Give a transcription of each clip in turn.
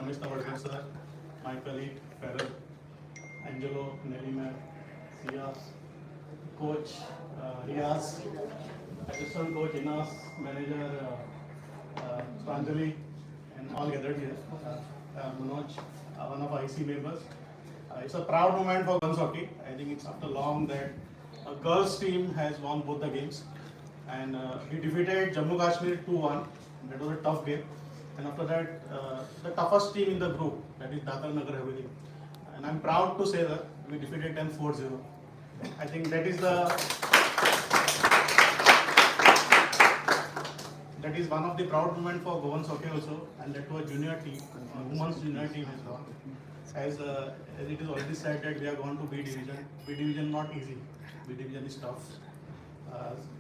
Ramesh Tawadkar sir, my colleague Farrell, Angelo, Nelly ma'am, Siya, coach Riyaz, assistant coach Inas, manager Pranjali, and all gathered here. Manoj, one of IC members. It's a proud moment for girls hockey. I think it's after long that a girls team has won both the games. And we defeated Jammu Kashmir 2-1. That was a tough game. And after that, the toughest team in the group, that is Dadra Nagar Haveli. And I'm proud to say that we defeated them 4-0. I think that is one of the proud moment for Goan hockey also, and that was junior team, women's junior team as well. As it is already said that we are going to B division. B division not easy. B division is tough.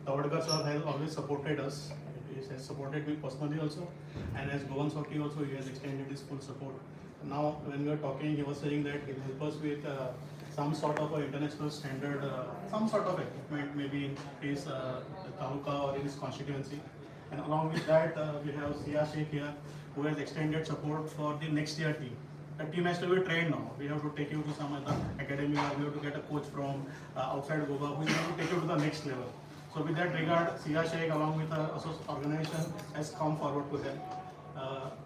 Tawadkar sir has always supported us. He has supported me personally also, and as Goan hockey also, he has extended his full support. Now, when we were talking, he was saying that he will help us with some sort of a international standard, some sort of equipment, maybe in his taluka or in his constituency. And along with that, we have Siya Sheikh here, who has extended support for the next year team. The team has to be trained now. We have to take you to some other academy, or we have to get a coach from outside Goa who is going to take you to the next level. So with that regard, Siya Sheikh along with her organization has come forward to help.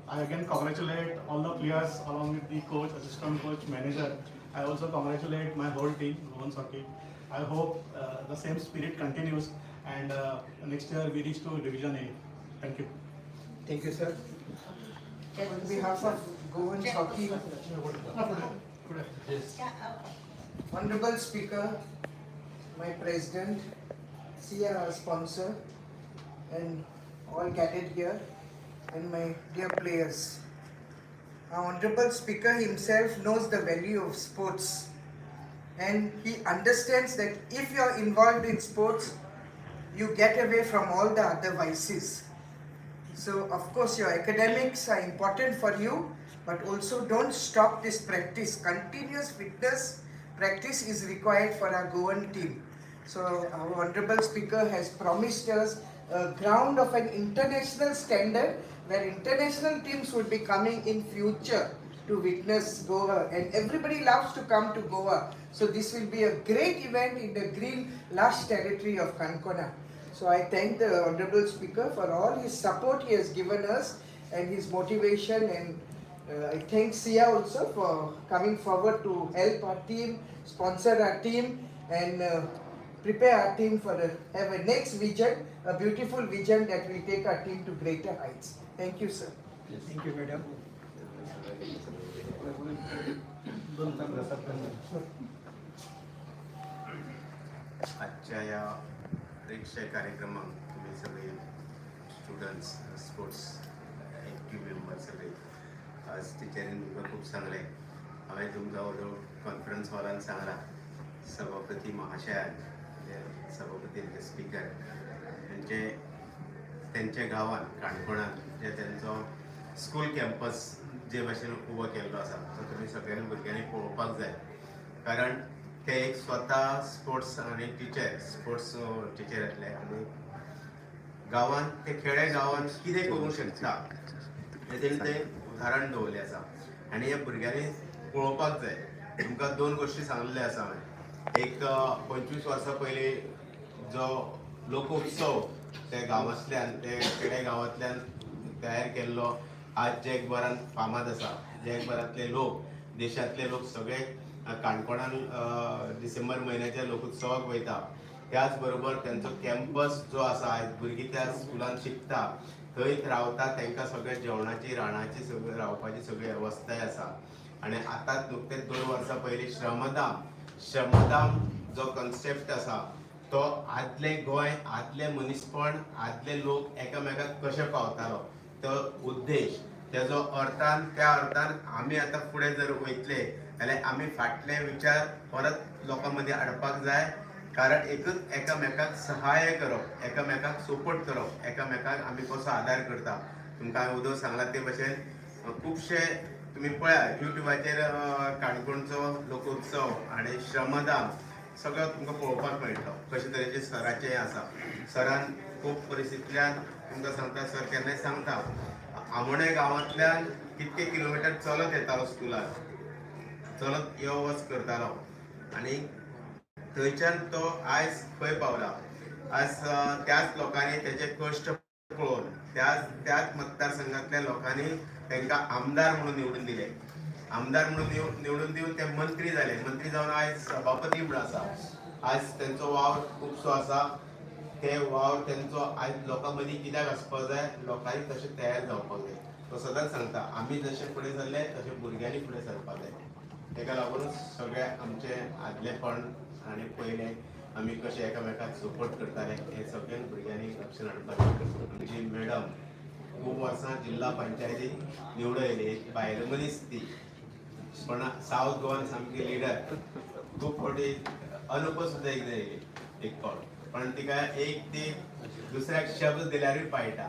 I again congratulate all the players along with the coach, assistant coach, manager. I also congratulate my whole team, Goan Hockey. I hope the same spirit continues and next year we reach to Division A. Thank you. Thank you, sir. On behalf of Goan Hockey, Honorable Speaker, my President, CR sponsor, and all gathered here, and my dear players. Our Honorable Speaker himself knows the value of sports, and he understands that if you are involved in sports, you get away from all the other vices. So, of course, your academics are important for you, but also don't stop this practice. Continuous fitness practice is required for our Goan team. So, our Honorable Speaker has promised us a ground of an international standard where international teams would be coming in future to witness Goa, and everybody loves to come to Goa. So, this will be a great event in the green lush territory of Kankona. So I thank the Honorable Speaker for all his support he has given us and his motivation, and I thank Sia also for coming forward to help our team, sponsor our team, and prepare our team for have a next vision, a beautiful vision that will take our team to greater heights. Thank you, sir. Thank you, madam. आजच्या या रिक्षा कार्यक्रमात तुम्ही सगळे students, sports active member सगळे, आज टिचरीन तुमकां खूब सांगलें. हांवें तुमकां हो कॉन्फरन्स हॉलान सांगलां, सभापती महाशयान, म्हणजे सभापती म्हणजे स्पिकर, तेंचे तेंच्या गांवान काणकोणान जे तेंचो स्कूल कॅम्पस जे भाशेन उबो केल्लो आसा, तो तुमी सगळ्यांनी भुरग्यांनी पळोवपाक जाय, कारण ते एक स्वता स्पोर्ट्स आनी टिचर, स्पोर्ट्स टिचर आसले आनी गांवान ते खेडे गांवान कितें करूंक शकता हें तेणी तें उदाहरण दवरलें आसा आनी हे भुरग्यांनी पळोवपाक जाय. तुमकां दोन गोश्टी सांगलेल्यो आसा हांवें. एक, 25 वर्सां पयलीं जो लोकोत्सव ते गांवांतल्यान, ते खेडे गांवांतल्यान तयार केल्लो, आज जगभरान फामाद आसा. जगभरांतले लोक, देशांतले लोक सगळे काणकोणान डिसेंबर म्हयन्याच्या लोकोत्सवाक वयता. त्याच बरोबर तेंचो कॅम्पस जो आसा, आयज भुरगीं त्या स्कुलान शिकता, थंयच रावता, तांकां सगळें जेवणाची, राणाची, सगळें रावपाची सगळी वेवस्थाय आसा. आनी आतांच नुकतेच 2 वर्सां पयलीं श्रमदान, श्रमदान जो कॉन्सेप्ट आसा, तो आदले गोंय, आदले मनीसपण, आदले लोक एकामेकाक कशे पावतालो, तो उद्देश तेजो अर्थान, त्या अर्थान आमी आतां फुडें जर वयतले जाल्यार आमी फाटले विचार परत लोकां मदीं हाडपाक जाय, कारण एकूच एकामेकाक सहाय्य करप, एकामेकाक सपोर्ट करप, एकामेकाक आमी कसो आदार करता. तुमकां हांवें उदय सांगला ते भशेन खुबशे तुमी पळया युट्यूबाचेर, काणकोणचो लोकोत्सव आनी श्रमदान सगळं तुमकां पळोवपाक मेळटलो, कशे तरेचे सराचें हें आसा. सरान खूब परिस्थितींतल्यान, तुमकां सांगता, सर केन्नाय सांगता, आमोणे गांवांतल्यान कितके किलोमिटर चलत येतालो स्कुलार, चलत यो वच करतालो आनी थंयच्यान तो आयज खंय पावला. आज त्याच लोकांनी तेजे कश्ट पळोवन त्याच त्याच मतदारसंघातल्या लोकांनी तांकां आमदार म्हणून निवडून दिले. आमदार म्हणून निवडून दिवन ते मंत्री जाले. मंत्री जावन आयज सभापती म्हूण आसा. आज तेंचो वावर खुबसो आसा. ते वावर तेंचो आयज लोकां मदीं कित्याक आसपाक जाय, लोकांनी तशें तयार जावपाक जाय. तो सदांच सांगता, आमी जशे फुडें सरले तशें भुरग्यांनी फुडें सरपाक जाय. तेका लागूनच सगळे आमचे आदलेपण आनी पयलें आमी कशे एकामेकाक सपोर्ट करताले हें सगळ्यां भुरग्यांनी लक्षात हाडपाचें. आमची मॅडम खूब वर्सां जिल्हा पंचायतीक निवडून येयली, एक बायल मनीस ती, पण सावथ गोवान सामकी लिडर. खूब फावटी अनुप सुद्दां एकदां येयली एक फावट, पण तिका एक ती दुसऱ्याक शब्द दिल्यारूय पाळटा.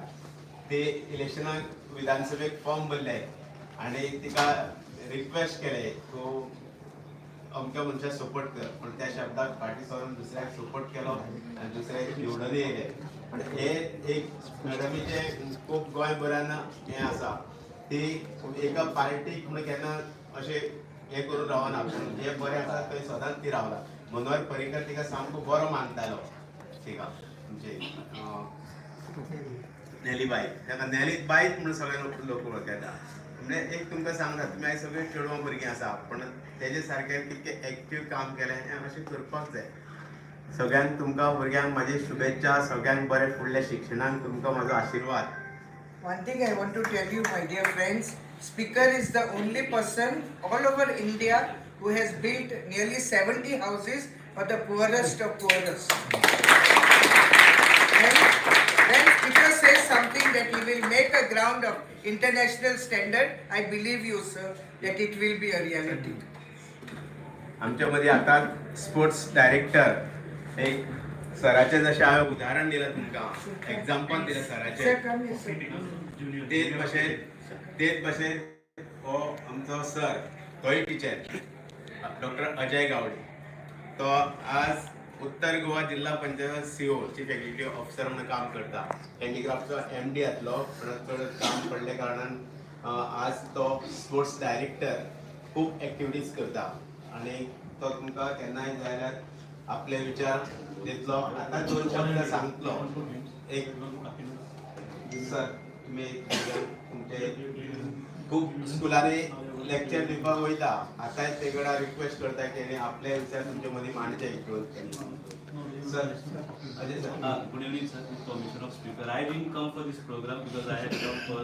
ते इलेक्शनाक विधानसभेक फॉर्म भरले आनी तिका रिक्वेस्ट केले, तूं अमक्या मनशाक सपोर्ट कर, पण त्या शब्दाक फाटीं सरून दुसऱ्याक सपोर्ट केलो आनी दुसऱ्याक निवडून येयले. पण हे एक मॅडमीचें खूब गोंयभरान हें आसा, ती एका पार्टीक म्हणून केन्ना अशें हें करून रावना, पूण जें बरें आसा थंय सदांच ती रावला. मनोहर पर्रीकर तिका सामको बरो मानतालो. तिका आमचे नेलीबाई, ताका नेली बाईच म्हणून सगळे लोक वळखता. म्हणजे एक तुमकां सांगता, तुमी आयज सगळीं चेडवां भुरगीं आसा, पण तेजे सारकें कितकें एक्टीव काम केलें हें अशें करपाक जाय. सगळ्यांक तुमकां भुरग्यांक म्हाजी शुभेच्छा. सगळ्यांक बरें फुडल्या शिक्षणाक तुमकां म्हाजो आशिर्वाद. One thing I want to tell you, my dear friends, Speaker is the only person all over India who has built nearly 70 houses for the poorest of poorest. When Speaker says something that he will make a ground of international standard, I believe you, sir, that it will be a reality. आमच्या मध्ये आता sports director एक सराचें जशें हांवें उदाहरण दिलें तुमकां, example दिलें Sir, सराचें, come here, sir. Junior. तेच भाशेन हो आमचो सर, तोय टिचर डॉक्टर अजय गावडे, तो आज उत्तर गोवा जिल्हा panchayat CO, chief executive officer म्हणून काम करता. हँडिक्राफ्टचो एमडी आसलो, पण चड काम पडल्या कारणान आज तो स्पोर्ट्स डायरेक्टर खूब एक्टिविटीज करता आनी तो तुमकां केन्नाय जाय जाल्यार आपले विचार दितलो. आतां दोन शब्द सांगतलो. एक सर, तुमी तुमचे खूब स्कुलांनी लेक्चर दिवपाक वयता, आतांय ते कडेन रिक्वेस्ट करता की आपले विचार तुमचे मदीं मांडचे एक दोन. Sir, Ajay sir. Good evening, sir. With permission of speaker, I didn't come for this program because I had come for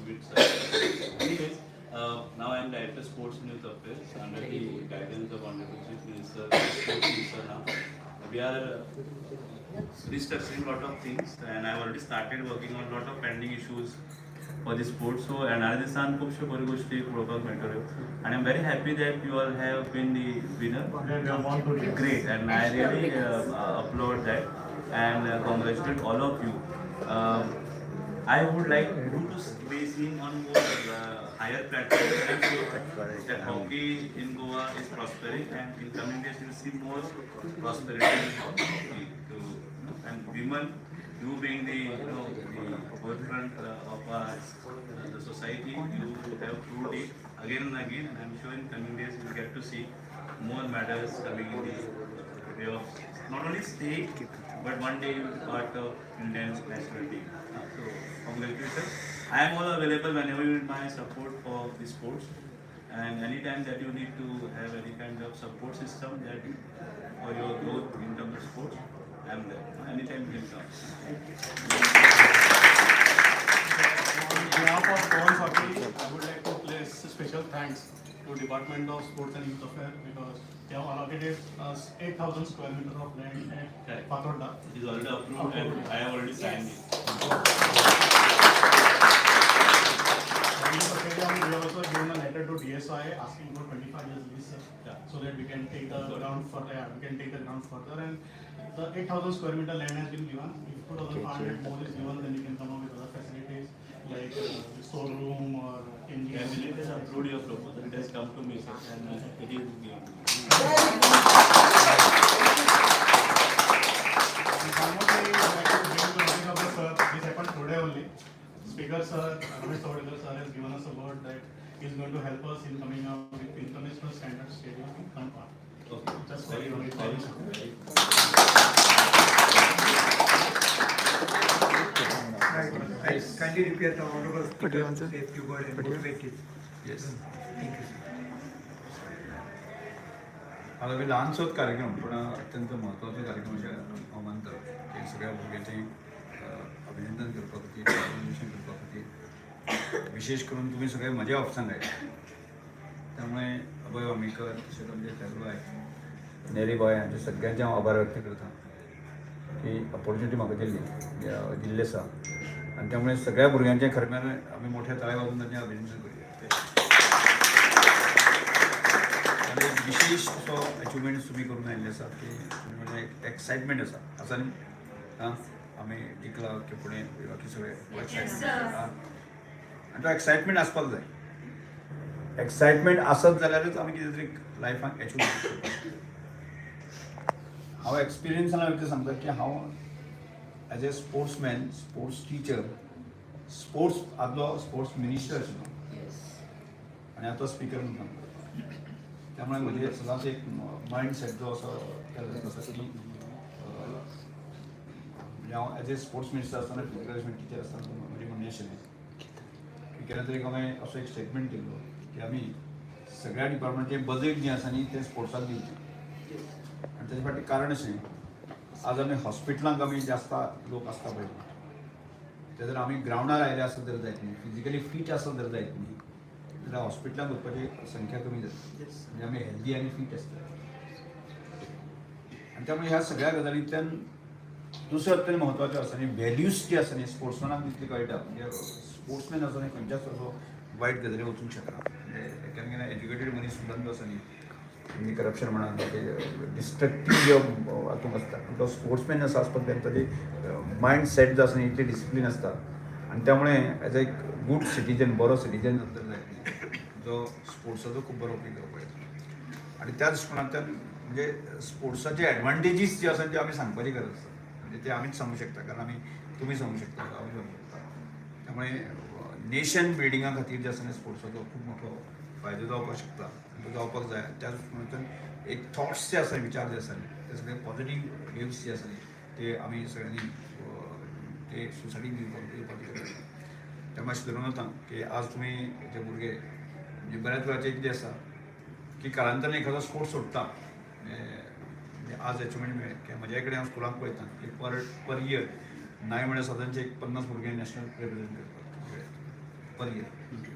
with sir. Anyways, now I am Director Sports and Youth Affairs under the guidance of Honorable Chief Minister, Sports Minister now. We are restructuring lot of things and I have already started working on lot of pending issues for the sports. So and दिसान खुबश्यो बऱ्यो गोश्टी पळोवपाक मेळटल्यो and I am very happy that you all have been the winner. Great, and I really applaud that and congratulate all of you. I would like you to be seen on more higher platforms. I'm sure that hockey in Goa is prospering, and in coming days you'll see more prosperity in hockey. And women, you being the the forefront of our the society, you have proved it again and again, and I'm sure in coming days we'll get to see more medals coming in the way of not only state but one day you will be part of Indian national team. So congratulations. I am all available whenever you need my support for the sports, and anytime that you need to have any kind of support system that for your growth in terms of sports, I am there. Anytime you can come. On behalf of Goan Hockey, I would like to place special thanks to Department of Sports and Youth Affairs because they have allocated us 8,000 square meter of land at Correct. Fatorda. It is already approved and I have already signed it. On this occasion, we have also given a letter to DSI asking for 25 years lease, sir, so that we can take the ground further, yeah, we can take the ground further, and the 8,000 square meter land has been given. If 2,500 more is given, then we can come up with other facilities like storeroom or changing. Cabinet has approved your proposal. It has come to me, sir, and it is given. Very good. And one more thing, I would like to bring to notice of the sir, this happened today only. Speaker sir, Ramesh Savarkar sir has given us a He is going to help us in coming up with international standard stadium in Canacona. Okay. Just for Very your good. Very information. good. Very good. Right. I kindly request the honorable speaker to say a few words and motivate it. Yes. Thank you, sir. हा रवी ल्हानसोच कार्यक्रम पण अत्यंत म्हत्वाचो कार्यक्रम अशें हांव मानता की सगळ्या भुरग्यांचें अभिनंदन करपा खातीर, कॉंग्रेच्युलेशन करपा खातीर, विशेश करून तुमी सगळे म्हज्या ऑफिसान आयले त्यामुळे अभय वामीकर तशेंच आमचे फेरुबाय नेरी बाय हांचे सगळ्यांचे हांव आभार व्यक्त करता की ऑपॉर्च्युनिटी म्हाका दिल्ली दिल्ली आसा आनी त्यामुळे सगळ्या भुरग्यांचें खरें म्हळ्यार आमी मोठ्या ताळे वाजून तांचें अभिनंदन करुया. आनी एक विशेश असो अचिवमेंट तुमी करून आयिल्ले आसा की म्हणजे एक एक्सायटमेंट आसा आसा न्ही. आं, आमी जिखला की फुडें बाकी सगळें एक्सायटमेंट आनी तो एक्सायटमेंट आसपाक जाय. एक्सायटमेंट आसत जाल्यारूच आमी कितें तरी लायफान एचीव करूंक शकता. हांव एक्सपिरियन्सान हांव कितें सांगता की हांव as a sportsman, sports teacher, sports आदलो स्पोर्ट्स मिनिस्टर आशिल्लो आनी आतां स्पिकर म्हणून काम करता. त्यामुळे म्हजें सदांच एक मायंड सेट जो असो केल्लो आसा की म्हणजे हांव एज ए स्पोर्ट्स मिनिस्टर आसतना, फिजिकल टिचर आसतना म्हजें म्हणणें आशिल्लें की केन्ना तरी हांवें असो एक स्टेटमेंट केल्लो की आमी सगळ्या डिपार्टमेंटचें बजेट जें आसा न्ही तें स्पोर्ट्साक दिवचें. आनी तेजे फाटलें कारण अशें, आज आमी हॉस्पिटलांक आमी जास्त लोक आसता पळय, ते जर आमी ग्रावंडार आयले आसत जर जायत न्ही, फिजिकली फीट आसत जर जायत न्ही जाल्यार हॉस्पिटलांत वचपाची संख्या कमी जाता. म्हणजे आमी हेल्दी आनी फीट आसता. आनी त्यामुळे ह्या सगळ्या गजालींतल्यान दुसरें अत्यंत म्हत्वाचें आसा न्ही, व्हॅल्यूज जी आसा न्ही स्पोर्ट्समॅनाक तितली कळटा. म्हणजे स्पोर्ट्समॅन आसा न्ही खंयच्याच असो वायट गजाली वचूंक शकना. म्हणजे केन्ना केन्ना एज्युकेटेड मनीस सुद्दां जो आसा न्ही म्हणजे करप्शन म्हणा, डिस्ट्रक्टीव जे हातूंत आसता, पूण तो स्पोर्ट्समॅन आसा आसपाक जाय, ताजी मायंड सेट जो आसा न्ही इतली डिसिप्लीन आसता. आनी त्यामुळे एज ए गूड सिटीजन, बरो सिटीजन जर जाय जो स्पोर्ट्साचो खूब बरो उपयोग जावपाक जाय. आनी त्या दृश्टीकोनांतल्यान म्हणजे स्पोर्ट्साचे एडवांटेजीस जे आसा ते आमी सांगपाची गरज आसा. म्हणजे ते आमीच सांगू शकता, कारण आमी तुमी सांगू शकता, आमी सांगू शकता. त्यामुळे नेशन बिल्डिंगा खातीर जे आसा न्ही स्पोर्ट्साचो खूब मोठो फायदो जावपाक शकता, तो जावपाक जाय. त्या दृश्टीकोनांतल्यान एक थॉट्स जे आसा, विचार जे आसा न्ही ते सगळे पॉझिटीव व्यूज जे आसा न्ही ते आमी सगळ्यांनी ते सोसायटीक दिवपाची गरज आसा. त्यामुळे अशें धरून वता की आज तुमी जे भुरगे म्हणजे बऱ्याच वेळाचें कितें आसा की काळांतरान एखादो स्पोर्ट्स सोडटा. म्हणजे आज एचिवमेंट मेळ्ळें की म्हज्या कडेन हांव स्कुलांत पळयता की पर पर इयर नाय म्हळ्यार सादारणचे एक 50 भुरगे नॅशनल रिप्रेझेंट करतात पर इयर. म्हणजे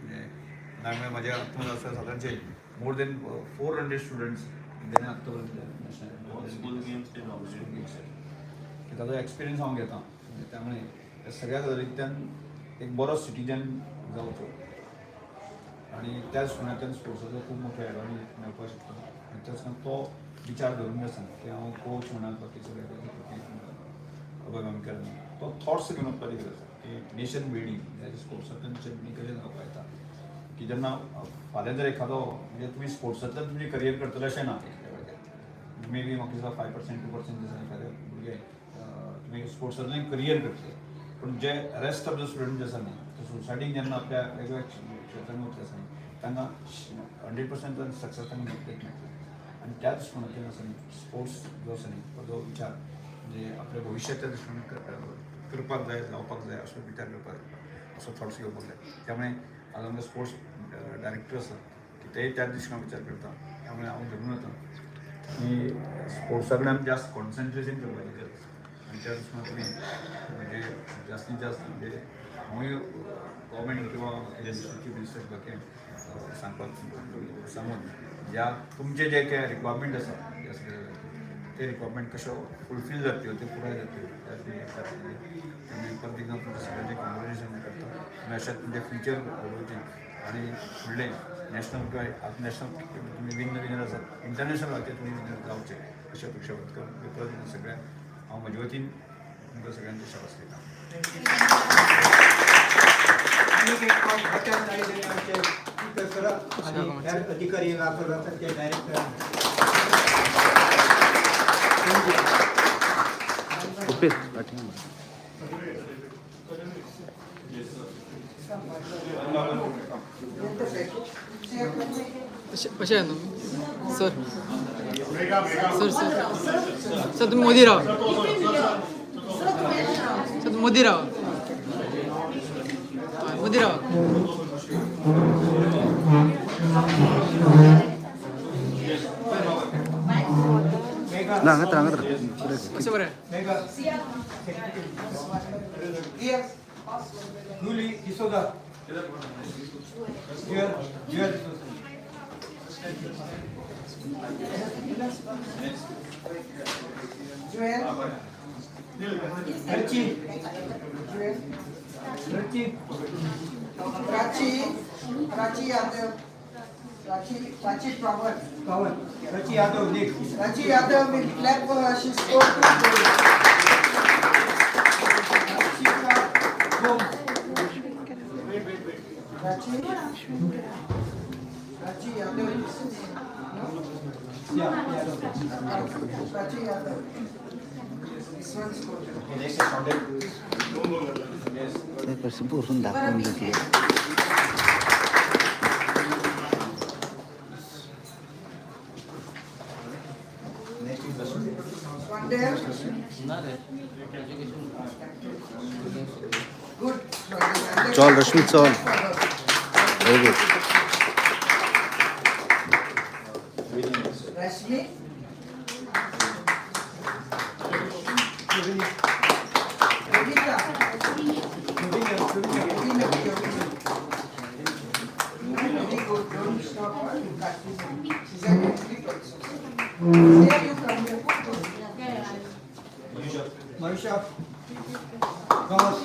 नाय म्हळ्यार म्हज्या हातूंत आसा सादारणचे मोर दॅन 400 स्टुडंट्स तेणें आत्तां पर्यंत नॅशनल स्कूल गेम्स ते नॉमिनेट. की ताजो एक्सपिरियन्स हांव घेता. म्हणजे त्यामुळे ह्या सगळ्या गजालींतल्यान एक बरो सिटीजन जावचो आनी त्या दृश्टीकोनांतल्यान स्पोर्ट्साचो खूब मोठो एडवांटेज मेळपाक शकता. आनी त्याच तो विचार धरून आसा की हांव कोच म्हणा बाकी सगळे अभय मामकर तो थॉट्स घेवन वचपाची गरज आसा की नेशन बिल्डींग म्हणजे स्पोर्ट्सांतल्यान नेशन बिल्डींग कशें जावपाक येता की जेन्ना फाल्यां जर एखादो म्हणजे तुमी स्पोर्ट्सांतल्यान तुमी करियर करतले अशें ना, मे बी म्हाका दिसता 5% 2% दिसा एखादे भुरगे तुमी स्पोर्ट्सांतल्यान करियर करतले, पूण जे रेस्ट ऑफ the student जे आसा न्ही ते सोसायटीन जेन्ना आपल्या वेगवेगळ्या क्षेत्रांत वतले आसा न्ही तांकां 100% सक्सेस तांकां मेळटलेच मेळटलें. आनी त्या दृश्टीकोनांतल्यान आसा न्ही स्पोर्ट्स जो आसा न्ही तो जो विचार म्हणजे आपल्या भविश्याच्या दृश्टीकोनान करपाक जाय, जावपाक जाय असो विचार करपाक जाय, असो थॉट्स घेवपाक जाय. त्यामुळे आज आमकां स्पोर्ट्स डायरेक्टर आसा की तेय त्या दृश्टीकोनान विचार करता. त्यामुळे हांव धरून वता की स्पोर्ट्सा कडेन आमी जास्त कॉन्सन्ट्रेशन करपाची गरज आसा. आनी त्या दृश्टीकोनान तुमी म्हणजे जास्तीत जास्त म्हणजे हांवूय गव्हर्मेंट किंवा चीफ मिनिस्टर बाकी सांगपाक सांगून ज्या तुमचे जे काय रिक्वायरमेंट आसा जे सगळे ते रिक्वायरमेंट कशो फुलफील जातल्यो, त्यो पुराय जातल्यो त्यामुळे परत एकदा तुमच्या सगळ्यांचें कॉंग्रेच्युलेशन करता. आनी अशेंच तुमचें फ्युचर घडोवचें आनी फुडलें नॅशनल किंवा आतां नॅशनल तुमी विन विनर आसात, इंटरनॅशनलाचेर तुमी विनर जावचे अशें अपेक्षा व्यक्त करून परत एकदां सगळ्यांक हांव म्हजे वतीन तुमकां सगळ्यांचे शाबास दिता. आनीक एक फावट मोठ्यान ताळी दिवन आमचे स्पीकर सराक आनी हेर अधिकारी हांगा आसात ते director. Thank you. Yes, sir. Get the package. See, कशे आहे तुम्ही सर सर सर सर तुम्ही मोदी राहा सर तुम्ही मोदी राहा हय, मोदी राहा. मेघा. ना हांगात राव, हांगात राव. कशें बरें. Megha. Yes. Julie D'Souza. Jewel Jewel D'Souza. Joel. Rachi. Joel. Rachi. Prachi. Prachi Yadav. Prachi. Prachi Pawan. Pawan. Rachi Yadav next. Prachi Yadav will clap for her. She scored two goals. Shikha Gomes. Prachi. Prachi Yadav. This is no? Yeah, Yadav. Prachi Yadav. This one scored. Next is Sondel. Yes. बसून दाखवून घेतले. Next is Basu. Swandel. Good. Swandel. चल रश्मी चल. Very good. Rashmi. Yogita. Yogita, Yogita. Yogita. Very good. Don't stop. Huh? You continue. She's an athlete also. There you come here. Good. Manisha Gawas.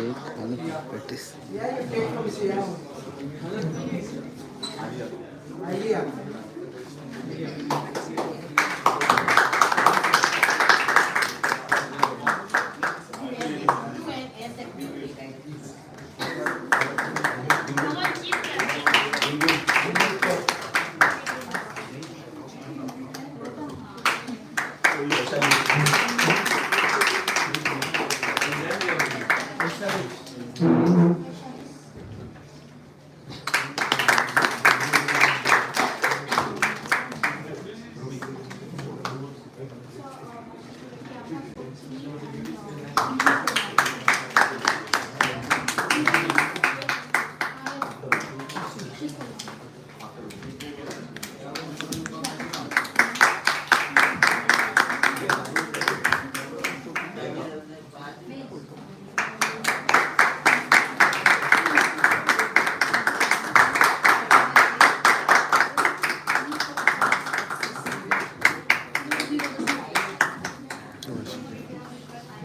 एक आणि practice. Yeah, you take from Siya. Idea. Vaishnavi.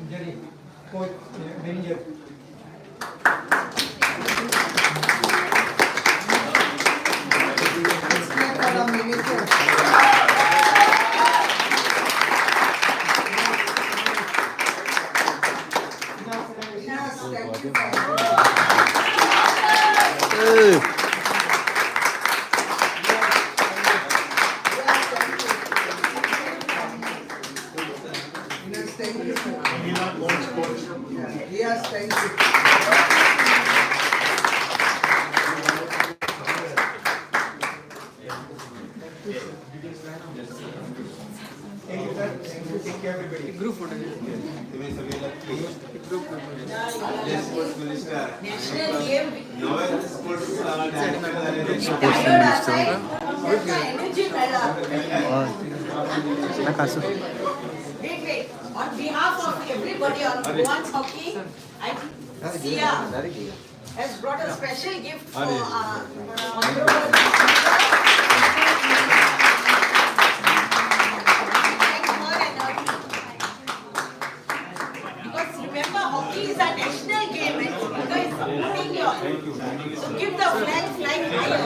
Jerry, coach, manager. Let's clap for our manager. Yes, thank you. Yes, thank you. Yes, thank you, sir. Yeah, Yes, thank you. Thank you, sir. Thank you. Thank you, everybody. Group photo. तुम्ही सगळे लक्की. आपले sports minister national game नवे sports director झालेले. Sports minister. Energy मेळ्ळा. नाका असं. Wait, wait. On behalf of everybody on Goan's hockey, I think Sia has brought a special gift for our honorable speaker. Thank her and her team. Because remember, hockey is our national game and speaker is supporting you all. So give the flag flying higher.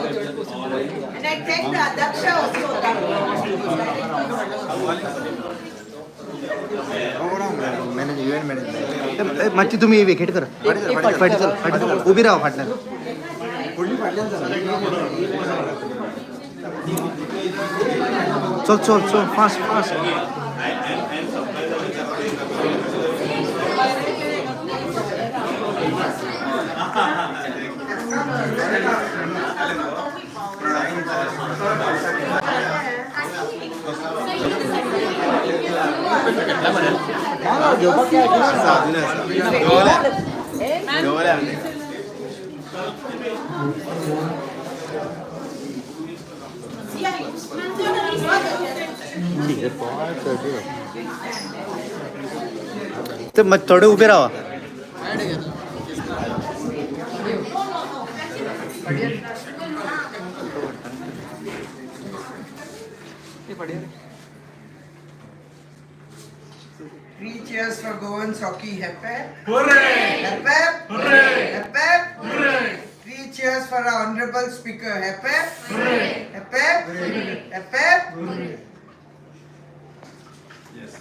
And I thank the Adaksha also, the director. Manager event manager मातशी तुम्ही vacate कर. फाटी चल, फाटी चल, उभी राहा फाटल्यान. चल चल चल fast fast. I am surprised. आसा अजून आसा दवरल्या दवरल्या आमी. Siya, you तर मग थोडे उभे राहा. Three cheers for Goan Hockey. Hep hep. Hooray! Hep hep. Hooray! Hep hep. Hooray! Three cheers for our honorable speaker. Hep hep. Hooray! Hep hep. Hooray! Hep hep. Hooray! Yes.